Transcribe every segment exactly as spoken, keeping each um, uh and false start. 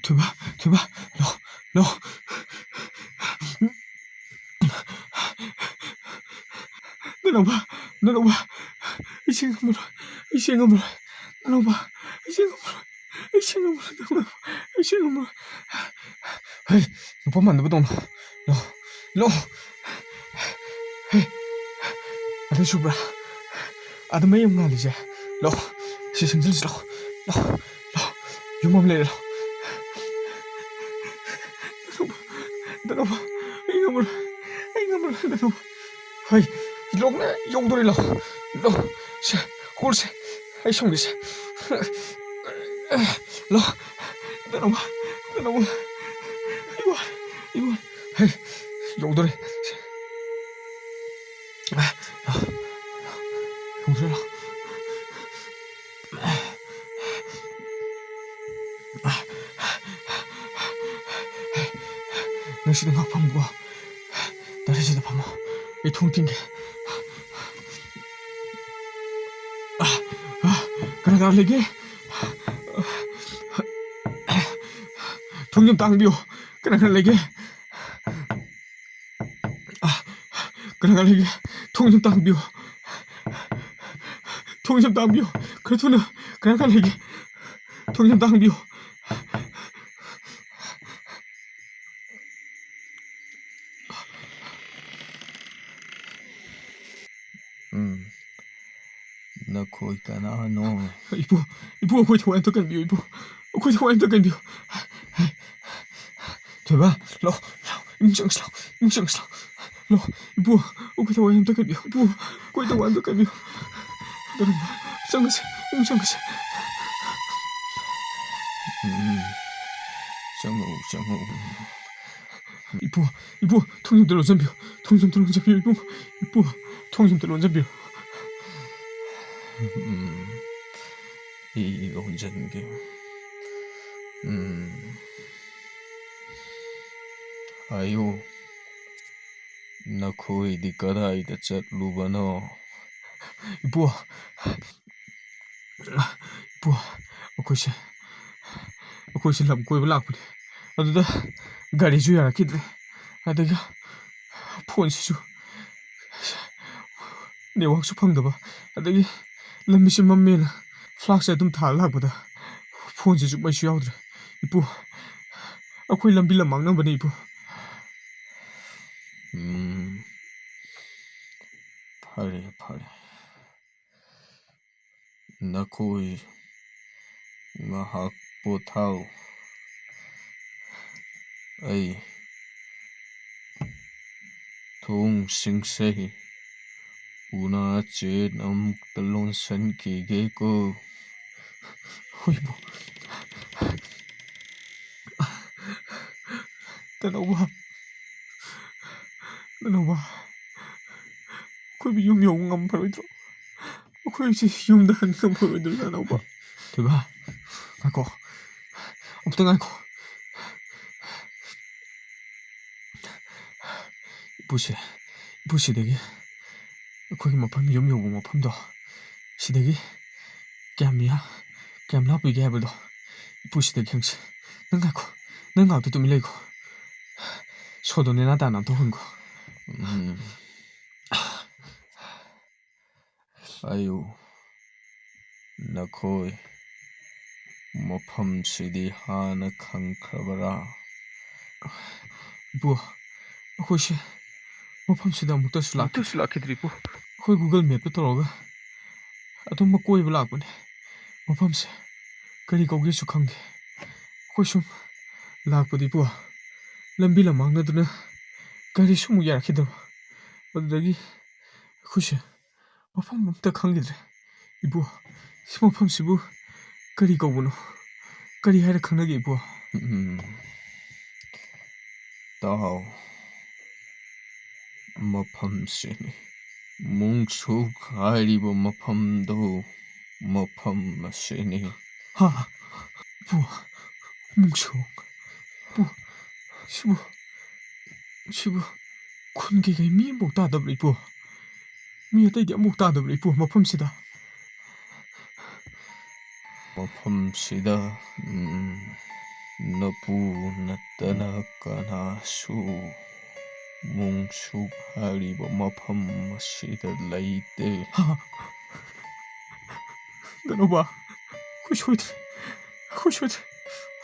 ꯊꯣꯏꯕ, ꯊꯣꯏꯕ, ꯂꯥꯛꯑꯣ, ꯂꯥꯛꯑꯣ꯫ ꯅꯅꯥꯎꯕ, ꯅꯅꯥꯎꯕ, ꯑꯩ ꯆꯦꯟ ꯉꯝꯃꯔꯣꯏ, ꯑꯩ ꯆꯦꯟ ꯉꯝꯃꯔꯣꯏ, ꯅꯅꯥꯎꯕ, ꯑꯩ ꯆꯦꯟ ꯉꯝꯃꯔꯣꯏ, ꯑꯩ ꯆꯦꯟ ꯉꯝꯃꯔꯣꯏ, ꯅꯅꯥꯎꯕ, ꯑꯩ ꯆꯦꯟ ꯉꯝꯃꯔꯣꯏ꯫ ꯍꯩ, ꯅꯨꯄꯥ ꯃꯥꯟꯗꯕꯗꯧꯅ꯫ ꯂꯥꯛꯑꯣ, ꯂꯥꯛꯑꯣ꯫ ꯍꯩ, ꯑꯗꯨ ꯁꯨꯕ꯭ꯔꯥ? ꯑꯗꯨ ꯃꯩ ꯑꯃ ꯉꯥꯜꯂꯤꯁꯦ꯫ ꯂꯥꯛꯑꯣ, ꯁꯤ ꯆꯪꯁꯤꯜꯂꯁꯤ, ꯂꯥꯛꯑꯣ, ꯂꯥꯛꯑꯣ, ꯂꯥꯛꯑꯣ꯫ ꯌꯨꯝ ꯑꯃ ꯂꯩꯔꯦ, ꯂꯥꯛꯑꯣ꯫ ꯗꯅꯣꯕ, ꯗꯅꯣꯕ, ꯑꯩ ꯉꯝꯃꯔꯣꯏ, ꯑꯩ ꯉꯝꯃꯔꯣꯏ, ꯗꯅꯣꯕ꯫ ꯍꯩ, ꯂꯣꯛꯅ ꯌꯧꯗꯣꯔꯦ, ꯂꯥꯛꯑꯣ, ꯂꯥꯛꯑꯣ, ꯁꯦ, ꯍꯣꯜꯁꯦ, ꯑꯩ ꯁꯣꯝꯒꯤꯁꯦ, ꯂꯥꯛꯑꯣ, ꯗꯅꯣꯕ, ꯗꯅꯣꯕ, ꯑꯩ ꯋꯥꯔꯦ, ꯑꯩ ꯋꯥꯔꯦ, ꯍꯩ, ꯌꯧꯗꯣꯔꯦ, ꯁꯦ, ꯂꯥꯛꯑꯣ, ꯌꯧꯗꯣꯔꯦ, ꯂꯥꯛꯑꯣ꯫ ꯅꯪ ꯁꯤꯗ ꯉꯥꯛ ꯐꯝꯃꯨꯀꯣ꯫ ꯗꯥ ꯔꯥꯖꯦꯟꯗ ꯐꯝꯃꯣ꯫ ꯑꯩ ꯊꯣꯡ ꯊꯤꯡꯒꯦ꯫ ꯀꯅꯥ ꯀꯅꯥ ꯂꯩꯒꯦ? ꯊꯣꯡꯁꯦ ꯑꯝꯇ ꯍꯥꯡꯕꯤꯌꯨ꯫ ꯀꯅꯥ ꯀꯅꯥ ꯂꯩꯒꯦ? ꯑ, ꯀꯅꯥ ꯀꯅꯥ ꯂꯩꯒꯦ? ꯊꯣꯡꯁꯦ ꯑꯝꯇ ꯍꯥꯡꯕꯤꯌꯨ꯫ ꯊꯣꯡꯁꯦ ꯑꯝꯇ ꯍꯥꯡꯕꯤꯌꯨ꯫ ꯈꯔ ꯊꯨꯅ꯫ ꯀꯅꯥ ꯀꯅꯥ ꯂꯩꯒꯦ? ꯊꯣꯡꯁꯦ ꯑꯝꯇ ꯍꯥꯡꯕꯤꯌꯨ꯫ ꯎꯝ꯫ ꯅꯈꯣꯏ ꯀꯅꯥꯅꯣ? ꯏꯄꯨ, ꯏꯄꯨ, ꯑꯩꯈꯣꯏ ꯊꯋꯥꯏ ꯑꯝꯇ ꯀꯟꯕꯤꯌꯨ, ꯏꯄꯨ꯫ ꯑꯩꯈꯣꯏ ꯊꯋꯥꯏ ꯑꯝꯇ ꯀꯟꯕꯤꯌꯨ꯫ ꯊꯣꯏꯕ, ꯂꯥꯛꯑꯣ, ꯂꯥꯛꯑꯣ, ꯏꯃꯨꯡ ꯆꯪꯁꯤ ꯂꯥꯛꯑꯣ, ꯏꯃꯨꯡ ꯆꯪꯁꯤ ꯂꯥꯛꯑꯣ꯫ ꯂꯥꯛꯑꯣ, ꯏꯄꯨ, ꯑꯩꯈꯣꯏ ꯊꯋꯥꯏ ꯑꯝꯇ ꯀꯟꯕꯤꯌꯨ, ꯏꯄꯨ, ꯑꯩꯈꯣꯏ ꯊꯋꯥꯏ ꯑꯝꯇ ꯀꯟꯕꯤꯌꯨ꯫ ꯆꯪꯁꯤ, ꯏꯃꯨꯡ ꯆꯪꯁꯤ꯫ ꯎꯝ, ꯆꯪꯉꯛꯎ, ꯆꯪꯉꯛꯎ꯫ ꯏꯄꯨ, ꯏꯄꯨ, ꯊꯣꯡꯁꯦ ꯑꯝꯇ ꯂꯣꯟꯁꯤꯟꯕꯤꯌꯨ, ꯊꯣꯡꯁꯦ ꯑꯝꯇ ꯂꯣꯟꯁꯤꯟꯕꯤꯌꯨ, ꯏꯄꯨ, ꯏꯄꯨ, ꯊꯣꯡꯁꯦ ꯑꯝꯇ ꯂꯣꯟꯁꯤꯟꯕꯤꯌꯨ꯫ ꯎꯝ, ꯑꯩ ꯂꯣꯟꯁꯤꯟꯒꯦ꯫ ꯎꯝ, ꯍꯥꯏꯌꯨ, ꯅꯈꯣꯏꯗꯤ ꯀꯗꯥꯏꯗ ꯆꯠꯂꯨꯕꯅꯣ? ꯏꯄꯨ, ꯏꯄꯨ, ꯑꯩꯈꯣꯏꯁꯦ, ꯑꯩꯈꯣꯏꯁꯦ ꯂꯝ ꯀꯣꯏꯕ ꯂꯥꯛꯄꯅꯦ꯫ ꯑꯗꯨꯗ ꯒꯥꯔꯤꯁꯨ ꯌꯥꯔꯛꯈꯤꯗ꯭ꯔꯦ꯫ ꯑꯗꯒꯤ ꯐꯣꯟꯁꯤꯁꯨ ꯅꯦꯠꯋꯥꯛꯁꯨ ꯐꯪꯗꯕ꯫ ꯑꯗꯒꯤ ꯂꯝꯕꯤꯁꯦ ꯃꯝꯃꯦꯅ ꯐ꯭ꯂꯥꯁꯁꯦ ꯑꯗꯨꯝ ꯊꯥꯜꯂ ꯂꯥꯛꯄꯗ ꯐꯣꯟꯁꯤꯁꯨ ꯃꯩꯁꯨ ꯌꯥꯎꯗ꯭ꯔꯦ꯫ ꯏꯄꯨ, ꯑꯩꯈꯣꯏ ꯂꯝꯕꯤ ꯂꯝ ꯃꯥꯡꯅꯕꯅꯦ, ꯏꯄꯨ꯫ ꯎꯝ, ꯐꯔꯦ, ꯐꯔꯦ꯫ ꯅꯈꯣꯏ ꯉꯥꯏꯍꯥꯛ ꯄꯣꯊꯥꯎ꯫ ꯑꯩ ꯊꯣꯡꯁꯤꯡꯁꯦ ꯎꯅꯥ ꯆꯦꯟ ꯑꯃꯨꯛꯇ ꯂꯣꯟꯁꯟꯈꯤꯒꯦꯀꯣ꯫ ꯍꯣꯏ, ꯏꯄꯨ꯫ ꯇꯅꯧꯕ, ꯇꯅꯧꯕ, ꯑꯩꯈꯣꯏꯕꯨ ꯌꯨꯝ ꯌꯧꯕ ꯉꯝꯐꯔꯣꯏꯗ꯭ꯔꯣ? ꯑꯩꯈꯣꯏꯁꯦ ꯌꯨꯝꯗ ꯍꯟ ꯉꯝꯐꯔꯣꯏꯗ꯭ꯔꯣ, ꯇꯅꯧꯕ? ꯊꯣꯏꯕ, ꯉꯥꯏꯈꯣ, ꯑꯃꯨꯛꯇ ꯉꯥꯏꯈꯣ꯫ ꯏꯄꯨꯁꯦ, ꯏꯄꯨꯁꯤꯗꯒꯤ ꯑꯩꯈꯣꯏꯒꯤ ꯃꯐꯝ, ꯌꯨꯝ ꯌꯧꯕ ꯃꯐꯝꯗꯣ, ꯁꯤꯗꯒꯤ ꯀꯌꯥꯝ ꯌꯥ-, ꯀꯌꯥꯝ ꯂꯥꯞꯄꯤꯒꯦ ꯍꯥꯏꯕꯗꯣ ꯏꯄꯨꯁꯤꯗꯒꯤ ꯈꯪꯁꯤ꯫ ꯅꯪ ꯉꯥꯏꯈꯣ, ꯅꯪ ꯉꯥꯛꯇ ꯇꯨꯃꯤꯟ ꯂꯩꯈꯣ꯫ ꯁꯣꯗꯣ ꯅꯦꯅꯥ ꯇꯥꯅ ꯑꯝꯇ ꯍꯨꯟꯈꯣ꯫ ꯎꯝ꯫ ꯑꯌꯨ, ꯅꯈꯣꯏ ꯃꯐꯝꯁꯤꯗꯤ ꯍꯥꯟꯅ ꯈꯪꯈ꯭ꯔꯕꯔꯥ? ꯏꯄꯨ, ꯑꯩꯈꯣꯏꯁꯦ ꯃꯐꯝꯁꯤꯗ ꯑꯃꯨꯛꯇꯁꯨ ꯂꯥꯛ-, ꯑꯃꯨꯛꯇꯁꯨ ꯂꯥꯛꯈꯤꯗ꯭ꯔꯤ, ꯏꯄꯨ꯫ ꯑꯩꯈꯣꯏ Google Mapꯇ ꯇꯧꯔꯒ ꯑꯗꯨꯝ ꯀꯣꯏꯕ ꯂꯥꯛꯄꯅꯦ꯫ ꯃꯐꯝꯁꯦ ꯀꯔꯤ ꯀꯧꯒꯦꯁꯨ ꯈꯪꯗꯦ꯫ ꯑꯩꯈꯣꯏ ꯁꯨꯝ ꯂꯥꯛꯄꯗꯤ, ꯏꯄꯨ, ꯂꯝꯕꯤ ꯂꯝ ꯃꯥꯡꯅꯗꯨꯅ ꯒꯥꯔꯤꯁꯨ ꯑꯃꯨꯛ ꯌꯥꯔꯛꯈꯤꯗꯕ꯫ ꯑꯗꯨꯗꯒꯤ ꯑꯩꯈꯣꯏꯁꯦ ꯃꯐꯝ ꯑꯝꯇ ꯈꯪꯈꯤꯗ꯭ꯔꯦ꯫ ꯏꯕꯨ, ꯁꯤ ꯃꯐꯝꯁꯤꯕꯨ ꯀꯔꯤ ꯀꯧꯕꯅꯣ? ꯀꯔꯤ ꯍꯥꯏꯔ ꯈꯪꯅꯒꯦ, ꯏꯕꯨ? ꯎꯝ꯫ ꯇꯥꯎ, ꯃꯐꯝꯁꯤꯅꯤ꯫ ꯃꯨꯡꯁꯨꯛ ꯍꯥꯏꯔꯤꯕ ꯃꯐꯝꯗꯨ ꯃꯐꯝ ꯑꯁꯤꯅꯤ꯫ ꯍꯥ? ꯏꯕꯨ, ꯃꯨꯡꯁꯨꯛ? ꯏꯕꯨ, ꯁꯤꯕꯨ, ꯁꯤꯕꯨ ꯈꯨꯟ ꯀꯩꯀꯩ ꯃꯤ ꯑꯃꯐꯥꯎ ꯇꯥꯗꯕ꯭ꯔꯥ, ꯏꯕꯨ? ꯃꯤ ꯑꯇꯩꯗꯤ ꯑꯃꯐꯥꯎ ꯇꯥꯗꯕ꯭ꯔꯥ, ꯏꯕꯨ, ꯃꯐꯝꯁꯤꯗ? ꯃꯐꯝꯁꯤꯗ, ꯎꯝ, ꯅꯄꯨ ꯅꯠꯇꯅ ꯀꯅꯥꯁꯨ ꯃꯣꯡꯁꯨꯛ ꯍꯥꯏꯔꯤꯕ ꯃꯐꯝ ꯑꯁꯤꯗ ꯂꯩꯇꯦ꯫ ꯍꯥ? ꯗꯅꯣꯕ, ꯑꯩꯈꯣꯏ ꯁꯣꯏꯗ꯭ꯔꯦ꯫ ꯑꯩꯈꯣꯏ ꯁꯣꯏꯗ꯭ꯔꯦ꯫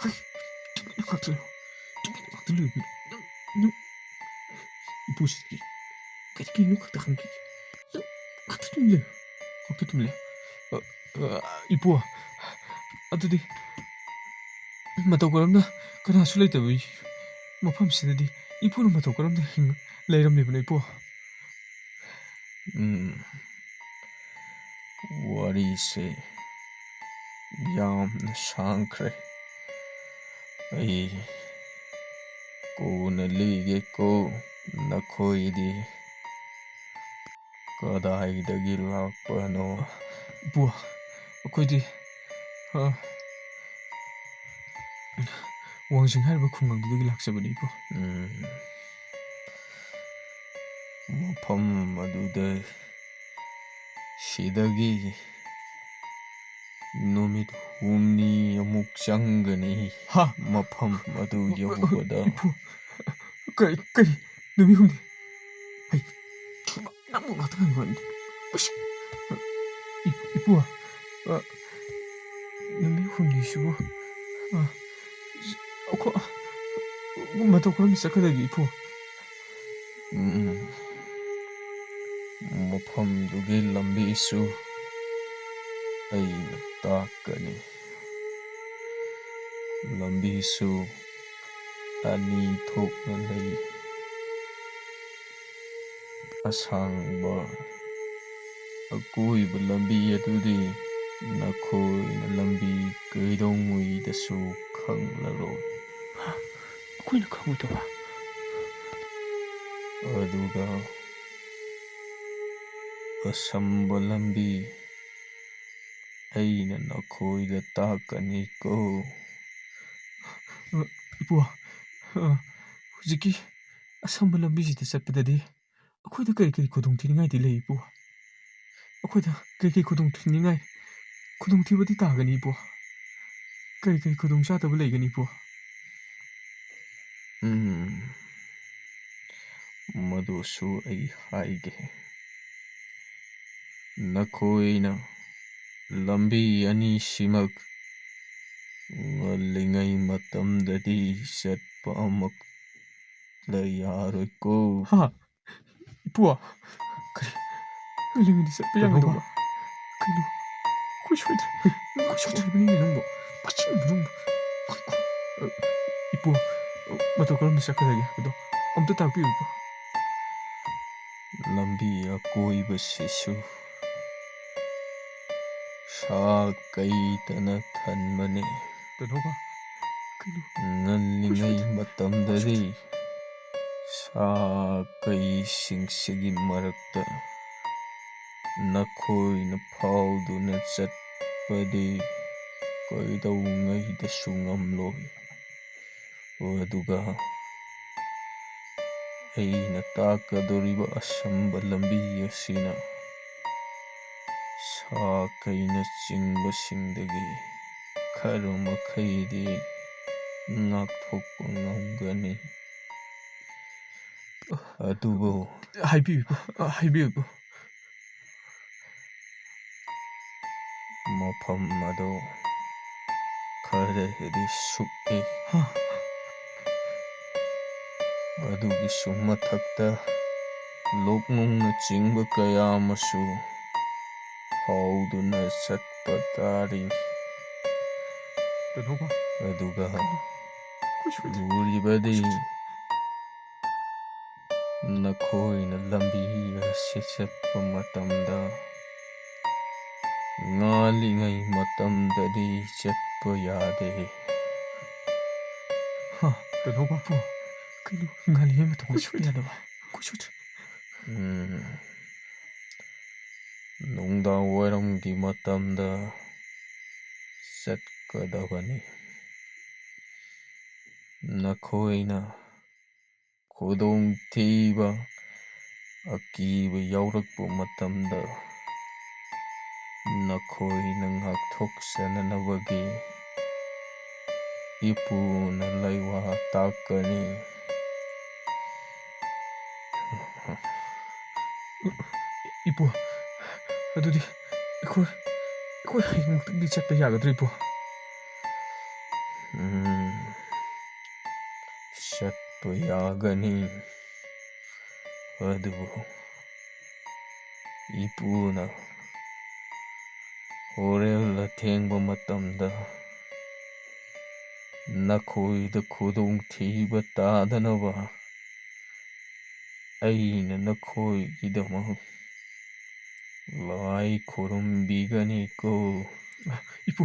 ꯍꯩ, ꯇꯨꯃꯤꯟꯅ ꯉꯥꯛꯇ ꯂꯩꯌꯨ꯫ ꯇꯨꯃꯤꯟꯅ ꯉꯥꯛꯇ ꯂꯩꯌꯨ꯫ ꯅꯪ, ꯅꯪ, ꯏꯄꯨꯁꯤꯗꯤ ꯀꯔꯤ ꯀꯔꯤꯅꯣ ꯈꯛꯇ ꯍꯪꯈꯤꯒꯦ꯫ ꯅꯪ ꯉꯥꯛꯇ ꯇꯨꯃꯤꯟ ꯂꯩꯌꯨ꯫ ꯉꯥꯛꯇ ꯇꯨꯃꯤꯟ ꯂꯩꯌꯨ꯫ ꯑ, ꯑ, ꯏꯄꯨ, ꯑꯗꯨꯗꯤ ꯃꯇꯧ ꯀꯔꯝꯅ ꯀꯅꯥꯁꯨ ꯂꯩꯇꯕ ꯃꯐꯝꯁꯤꯗꯗꯤ ꯏꯄꯨꯅ ꯃꯇꯧ ꯀꯔꯝꯅ ꯍꯤꯡ-, ꯂꯩꯔꯝꯂꯤꯕꯅꯣ, ꯏꯄꯨ? ꯎꯝ, ꯋꯥꯔꯤꯁꯦ ꯌꯥꯝꯅ ꯁꯥꯡꯈ꯭ꯔꯦ꯫ ꯑꯩ ꯀꯣꯟꯅ ꯂꯤꯒꯦꯀꯣ꯫ ꯅꯈꯣꯏꯗꯤ ꯀꯗꯥꯏꯗꯒꯤ ꯂꯥꯛꯄꯅꯣ? ꯏꯄꯨ, ꯑꯩꯈꯣꯏꯗꯤ, ꯑ, ꯋꯥꯡꯖꯤꯡ ꯍꯥꯏꯔꯤꯕ ꯈꯨꯡꯒꯪꯗꯨꯗꯒꯤ ꯂꯥꯛꯆꯕꯅꯤ, ꯏꯄꯨ꯫ ꯎꯝ꯫ ꯃꯐꯝ ꯑꯗꯨꯗ ꯁꯤꯗꯒꯤ ꯅꯨꯃꯤꯠ ꯍꯨꯝꯅꯤ ꯑꯃꯨꯛ ꯆꯪꯒꯅꯤ꯫ ꯍꯥ? ꯃꯐꯝ ꯑꯗꯨ ꯌꯧꯕꯗ꯫ ꯏꯄꯨ, ꯀꯔꯤ, ꯀꯔꯤ? ꯅꯨꯃꯤꯠ ꯍꯨꯝꯅꯤ? ꯍꯩ, ꯅꯪꯕꯨ ꯉꯥꯛꯇ ꯉꯥꯏꯕ ꯋꯥꯅꯤ꯫ ꯏꯁ! ꯏ-, ꯏꯄꯨ, ꯑ, ꯅꯨꯃꯤꯠ ꯍꯨꯝꯅꯤꯁꯤꯕꯨ, ꯑ, ꯑꯩꯈꯣꯏ ꯃꯇꯧ ꯀꯔꯝꯅ ꯆꯠꯀꯗꯒꯦ, ꯏꯄꯨ? ꯎꯝ, ꯃꯐꯝꯗꯨꯒꯤ ꯂꯝꯕꯤꯁꯨ ꯑꯩꯅ ꯇꯥꯛꯀꯅꯤ꯫ ꯂꯝꯕꯤꯁꯨ ꯑꯅꯤ ꯊꯣꯛꯅ ꯂꯩ꯫ ꯑꯁꯥꯡꯕ ꯑꯀꯣꯏꯕ ꯂꯝꯕꯤ ꯑꯗꯨꯗꯤ ꯅꯈꯣꯏꯅ ꯂꯝꯕꯤ ꯀꯩꯗꯧꯉꯩꯗꯁꯨ ꯈꯪꯂꯔꯣꯏ꯫ ꯍꯥ? ꯑꯩꯈꯣꯏꯅ ꯈꯪꯉꯣꯏꯗꯕ? ꯑꯗꯨꯒ ꯑꯁꯝꯕ ꯂꯝꯕꯤ ꯑꯩꯅ ꯅꯈꯣꯏꯗ ꯇꯥꯛꯀꯅꯤꯀꯣ꯫ ꯑ, ꯏꯄꯨ, ꯑ, ꯍꯧꯖꯤꯛꯀꯤ ꯑꯁꯝꯕ ꯂꯝꯕꯤꯁꯤꯗ ꯆꯠꯄꯗꯗꯤ ꯑꯩꯈꯣꯏꯗ ꯀꯔꯤ ꯀꯔꯤ ꯈꯨꯗꯣꯡꯊꯤꯅꯤꯡꯉꯥꯏꯗꯤ ꯂꯩ, ꯏꯄꯨ? ꯑꯩꯈꯣꯏꯗ ꯀꯔꯤ ꯀꯔꯤ ꯈꯨꯗꯣꯡꯊꯤꯅꯤꯡꯉꯥꯏ, ꯈꯨꯗꯣꯡꯊꯤꯕꯗꯤ ꯇꯥꯒꯅꯤ, ꯏꯄꯨ꯫ ꯀꯔꯤ ꯀꯔꯤ ꯈꯨꯗꯣꯡꯆꯥꯗꯕ ꯂꯩꯒꯅꯤ, ꯏꯄꯨ? ꯎꯝ, ꯃꯗꯨꯁꯨ ꯑꯩ ꯍꯥꯏꯒꯦ꯫ ꯅꯈꯣꯏꯅ ꯂꯝꯕꯤ ꯑꯅꯤꯁꯤꯃꯛ ꯉꯜꯂꯤꯉꯩ ꯃꯇꯝꯗꯗꯤ ꯆꯠꯄ ꯑꯃꯨꯛ ꯂꯩ ꯌꯥꯔꯣꯏꯀꯣ꯫ ꯍꯥ? ꯏꯄꯨ, ꯀꯔꯤ? ꯉꯜꯂꯤꯉꯩꯗꯤ ꯆꯠꯄ ꯌꯥꯔꯣꯏꯗꯧꯕ? ꯀꯩꯅꯣ? ꯑꯩꯈꯣꯏ ꯁꯣꯏꯗ꯭ꯔꯦ꯫ ꯑꯩꯈꯣꯏ ꯁꯣꯏꯗ꯭ꯔꯤꯕꯅꯤꯅꯦ ꯅꯪꯕꯨ꯫ ꯃꯆꯤꯟ ꯃꯔꯨꯝ꯫ ꯑ, ꯏꯄꯨ, ꯑ, ꯃꯇꯧ ꯀꯔꯝꯅ ꯆꯠꯀꯗꯒꯦ ꯍꯥꯏꯕꯗꯣ ꯑꯝꯇ ꯇꯥꯛꯄꯤꯌꯨ, ꯏꯄꯨ꯫ ꯂꯝꯕꯤ ꯑꯀꯣꯏꯕꯁꯤꯁꯨ ꯁꯥ ꯀꯩꯗꯅ ꯊꯟꯕꯅꯤ꯫ ꯀꯩꯅꯣꯕ? ꯀꯩꯅꯣ? ꯉꯜꯂꯤꯉꯩ ꯃꯇꯝꯗꯗꯤ ꯁꯥ ꯀꯩꯁꯤꯡꯁꯤꯒꯤ ꯃꯔꯛꯇ ꯅꯈꯣꯏꯅ ꯐꯥꯎꯗꯨꯅ ꯆꯠꯄꯗꯤ ꯀꯩꯗꯧꯉꯩꯗꯁꯨ ꯉꯝꯂꯣꯏ꯫ ꯑꯗꯨꯒ ꯑꯩꯅ ꯇꯥꯛꯀꯗꯧꯔꯤꯕ ꯑꯁꯝꯕ ꯂꯝꯕꯤ ꯑꯁꯤꯅ ꯁꯥ ꯀꯩꯅꯆꯤꯡꯕꯁꯤꯡꯗꯒꯤ ꯈꯔ ꯃꯈꯩꯗꯤ ꯉꯥꯛꯊꯣꯛꯄ ꯉꯝꯒꯅꯤ꯫ ꯑꯗꯨꯕꯨ ꯍꯥꯏꯕꯤꯌꯨ, ꯍꯥꯏꯕꯤꯌꯨ꯫ ꯃꯐꯝ ꯑꯗꯨ ꯈꯔ ꯍꯦꯟꯅ ꯁꯨꯛꯏ꯫ ꯍꯥ? ꯑꯗꯨꯒꯤꯁꯨ ꯃꯊꯛꯇ ꯂꯣꯛꯅꯨꯡꯅꯆꯤꯡꯕ ꯀꯌꯥ ꯑꯃꯁꯨ ꯐꯥꯎꯗꯨꯅ ꯆꯠꯄ ꯇꯥꯔꯤ꯫ ꯀꯩꯅꯣꯕ? ꯑꯗꯨꯒ ꯑꯩꯈꯣꯏ ꯁꯣꯏꯗ꯭ꯔꯦ꯫ ꯂꯨꯔꯤꯕꯗꯤ ꯅꯈꯣꯏꯅ ꯂꯝꯕꯤ ꯑꯁꯤ ꯆꯠꯄ ꯃꯇꯝꯗ ꯉꯥꯜꯂꯤꯉꯩ ꯃꯇꯝꯗꯗꯤ ꯆꯠꯄ ꯌꯥꯗꯦ꯫ ꯍꯥ? ꯀꯩꯅꯣꯕ? ꯀꯩꯅꯣ? ꯉꯥꯜꯂꯤꯉꯩ ꯃꯇꯝꯗ ꯆꯠꯄ ꯌꯥꯗꯕ? ꯑꯩꯈꯣꯏ ꯁꯣꯏꯗ꯭ꯔꯦ꯫ ꯎꯝ꯫ ꯅꯨꯡꯗꯥꯡ ꯋꯥꯏꯔꯝꯒꯤ ꯃꯇꯝꯗ ꯆꯠꯀꯗꯕꯅꯤ꯫ ꯅꯈꯣꯏꯅ ꯈꯨꯗꯣꯡꯊꯤꯕ, ꯑꯀꯤꯕ ꯌꯥꯎꯔꯛꯄ ꯃꯇꯝꯗ ꯅꯈꯣꯏꯅ ꯉꯥꯛꯊꯣꯛꯆꯅꯅꯕꯒꯤ ꯏꯄꯨꯅ ꯂꯩꯋꯥ ꯇꯥꯛꯀꯅꯤ꯫ ꯏꯄꯨ, ꯑꯗꯨꯗꯤ ꯑꯩꯈꯣꯏ, ꯑꯩꯈꯣꯏ ꯍꯌꯦꯡꯃꯛꯇꯒꯤ ꯆꯠꯄ ꯌꯥꯒꯗ꯭ꯔꯣ, ꯏꯄꯨ? ꯎꯝ, ꯆꯠꯄ ꯌꯥꯒꯅꯤ, ꯑꯗꯨꯕꯨ ꯏꯄꯨꯅ ꯍꯣꯔꯦꯟ ꯑꯊꯦꯡꯕ ꯃꯇꯝꯗ ꯅꯈꯣꯏꯗ ꯈꯨꯗꯣꯡꯊꯤꯕ ꯇꯥꯗꯅꯕ ꯑꯩꯅ ꯅꯈꯣꯏꯒꯤꯗꯃꯛ ꯂꯥꯏ ꯈꯨꯔꯨꯝꯕꯤꯒꯅꯤꯀꯣ꯫ ꯏꯄꯨ,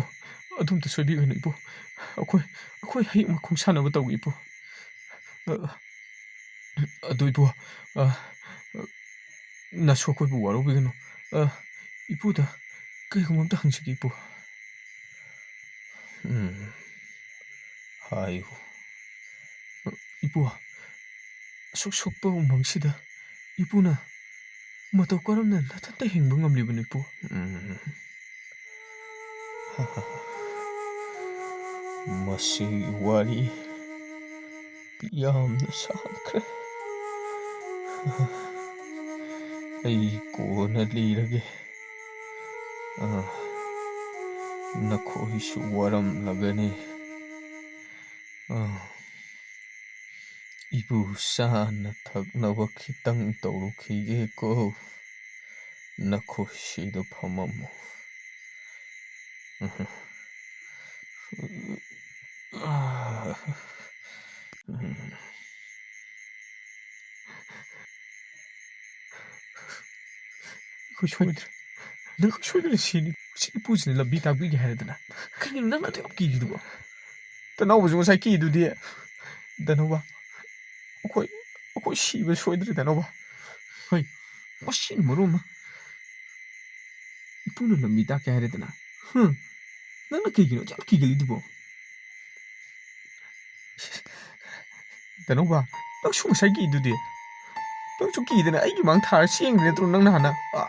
ꯑꯗꯨꯝꯇ ꯁꯣꯏꯕꯤꯒꯅꯨ, ꯏꯄꯨ꯫ ꯑꯩꯈꯣꯏ, ꯑꯩꯈꯣꯏ ꯍꯌꯦꯡꯃꯛ ꯈꯣꯡꯁꯥꯟꯅꯕ ꯇꯧꯒꯦ, ꯏꯄꯨ꯫ ꯑ, ꯑꯗꯨ, ꯏꯄꯨ, ꯑ, ꯅꯁꯨ ꯑꯩꯈꯣꯏꯕꯨ ꯋꯥꯔꯧꯕꯤꯒꯅꯨ꯫ ꯑ, ꯏꯄꯨꯗ ꯀꯔꯤꯒꯨꯝꯕ ꯑꯝꯇ ꯍꯪꯖꯒꯦ, ꯏꯄꯨ꯫ ꯎꯝ, ꯍꯥꯏꯌꯨ꯫ ꯏꯄꯨ, ꯑꯁꯨꯛ ꯁꯨꯛꯄ ꯎꯃꯪꯁꯤꯗ ꯏꯄꯨꯅ ꯃꯇꯧ ꯀꯔꯝꯅ ꯅꯊꯟꯇ ꯍꯤꯡꯕ ꯉꯝꯂꯤꯕꯅꯣ, ꯏꯄꯨ? ꯎꯝ꯫ ꯃꯁꯤꯒꯤ ꯋꯥꯔꯤ ꯌꯥꯝꯅ ꯁꯥꯡꯈ꯭ꯔꯦ꯫ ꯑꯩ ꯀꯣꯟꯅ ꯂꯤꯔꯒꯦ꯫ ꯑ, ꯅꯈꯣꯏꯁꯨ ꯋꯥꯔꯝꯂꯒꯅꯤ꯫ ꯑ, ꯏꯄꯨ, ꯆꯥꯅ ꯊꯛꯅꯕ ꯈꯤꯇꯪ ꯇꯧꯔꯨꯈꯤꯒꯦꯀꯣ꯫ ꯅꯈꯣꯏ ꯁꯤꯗ ꯐꯝꯃꯝꯃꯨ꯫ ꯑꯩꯈꯣꯏ ꯁꯣꯏꯗ꯭ꯔꯦ꯫ ꯅꯪ ꯁꯣꯏꯗꯅ ꯁꯤꯅꯤ꯫ ꯁꯤ ꯏꯄꯨꯁꯤꯅ ꯂꯝꯕꯤ ꯇꯥꯛꯄꯤꯒꯦ ꯍꯥꯏꯔꯗꯅ꯫ ꯀꯩꯒꯤꯅꯣ ꯅꯪ ꯑꯗꯨ ꯌꯥꯝ ꯀꯤꯔꯤꯗꯨꯕꯣ? ꯇꯅꯥꯎꯕꯁꯨ ꯉꯁꯥꯏ ꯀꯤꯗꯨꯗꯤ꯫ ꯗꯅꯧꯕ, ꯑꯩꯈꯣꯏ, ꯑꯩꯈꯣꯏ ꯁꯤꯕ ꯁꯣꯏꯗ꯭ꯔꯦ, ꯗꯅꯧꯕ꯫ ꯍꯣꯏ, ꯃꯁꯤꯅ ꯃꯔꯣꯟ ꯑꯃ꯫ ꯏꯄꯨꯅ ꯂꯝꯕꯤ ꯇꯥꯛꯀꯦ ꯍꯥꯏꯔꯗꯅ꯫ ꯍꯨꯝ, ꯅꯪꯅ ꯀꯩꯒꯤꯅꯣ ꯑꯗꯨ ꯌꯥꯝ ꯀꯤꯒꯜꯂꯤꯗꯨꯕꯣ? ꯗꯅꯧꯕ, ꯅꯪꯁꯨ ꯉꯁꯥꯏ ꯀꯤꯗꯨꯗꯤ꯫ ꯅꯪꯁꯨ ꯀꯤꯗꯅ ꯑꯩꯒꯤ ꯃꯥꯡ ꯊꯥꯔ ꯆꯦꯟꯈ꯭ꯔꯦ ꯅꯠꯇ꯭ꯔꯣ ꯅꯪ ꯅꯍꯥꯟꯅ? ꯑ,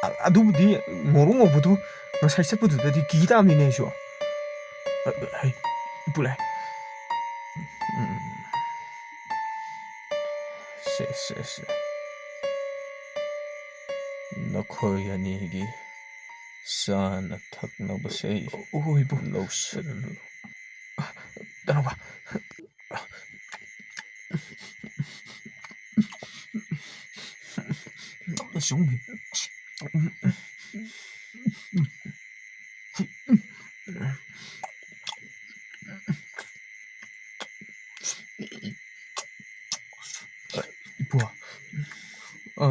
ꯑ-, ꯑꯗꯨꯕꯨꯗꯤ ꯉꯧꯔꯣꯛ ꯉꯧꯕꯗꯨ ꯉꯁꯥꯏ ꯆꯠꯄꯗꯨꯗꯗꯤ ꯀꯤ ꯇꯥꯕꯅꯤꯅꯦ ꯑꯩꯁꯨ꯫ ꯑ, ꯍꯩ, ꯏꯄꯨ ꯂꯥꯛꯑꯦ꯫ ꯎꯝ꯫ ꯁꯦ, ꯁꯦ, ꯁꯦ꯫ ꯅꯈꯣꯏ ꯑꯅꯤꯒꯤ ꯆꯥꯅ ꯊꯛꯅꯕꯁꯦ ꯑꯩ ꯑꯣ, ꯏꯄꯨ꯫ ꯂꯧꯁꯤꯜꯂꯨ꯫ ꯇꯅꯧꯕ꯫ ꯇꯞꯅ ꯆꯨꯝꯃꯤ꯫ ꯏꯄꯨ, ꯑ,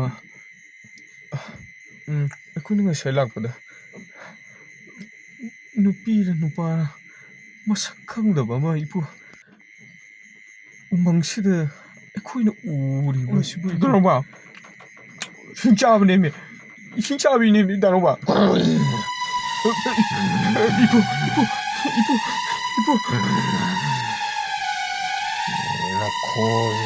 ꯎꯝ, ꯑꯩꯈꯣꯏꯅ ꯉꯁꯥꯏ ꯂꯥꯛꯄꯗ ꯅꯨꯄꯤꯔ ꯅꯨꯄꯥꯔ ꯃꯁꯛ ꯈꯪꯗꯕ ꯑꯃ, ꯏꯄꯨ, ꯎꯃꯪꯁꯤꯗ ꯑꯩꯈꯣꯏꯅ ꯎꯔꯤꯕꯁꯤꯕꯨ, ꯏꯄꯨ꯫ ꯗꯅꯧꯕ, ꯏꯁꯤꯡ ꯆꯥꯕꯅꯦꯃꯤ꯫ ꯏꯁꯤꯡ ꯆꯥꯕꯤꯅꯦꯃꯤ, ꯗꯅꯧꯕ꯫ ꯏꯄꯨ, ꯏꯄꯨ, ꯏꯄꯨ, ꯏꯄꯨ꯫ ꯅꯈꯣꯏ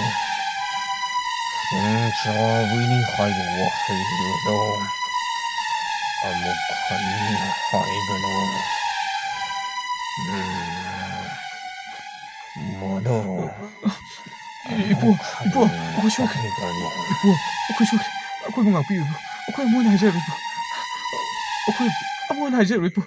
ꯏꯁꯤꯡ ꯆꯥꯕꯤꯅꯤ ꯍꯥꯏꯕ ꯋꯥꯍꯩꯗꯣ ꯑꯃꯨꯛ ꯍꯟꯅ ꯍꯥꯏꯒꯅꯨ꯫ ꯎꯝ꯫ ꯃꯗꯨ ꯏꯄꯨ, ꯏꯄꯨ, ꯑꯩꯈꯣꯏ ꯁꯣꯏꯈ꯭ꯔꯦ꯫ ꯏꯄꯨ, ꯑꯩꯈꯣꯏ ꯁꯣꯏꯈ꯭ꯔꯦ꯫ ꯑꯩꯈꯣꯏꯕꯨ ꯉꯥꯛꯄꯤꯌꯨ, ꯏꯄꯨ꯫ ꯑꯩꯈꯣꯏ ꯑꯃꯨꯛ ꯍꯟꯅ ꯍꯥꯏꯖꯔꯣꯏ, ꯏꯄꯨ꯫ ꯑꯩꯈꯣꯏ ꯑꯃꯨꯛ ꯍꯟꯅ ꯍꯥꯏꯖꯔꯣꯏ, ꯏꯄꯨ꯫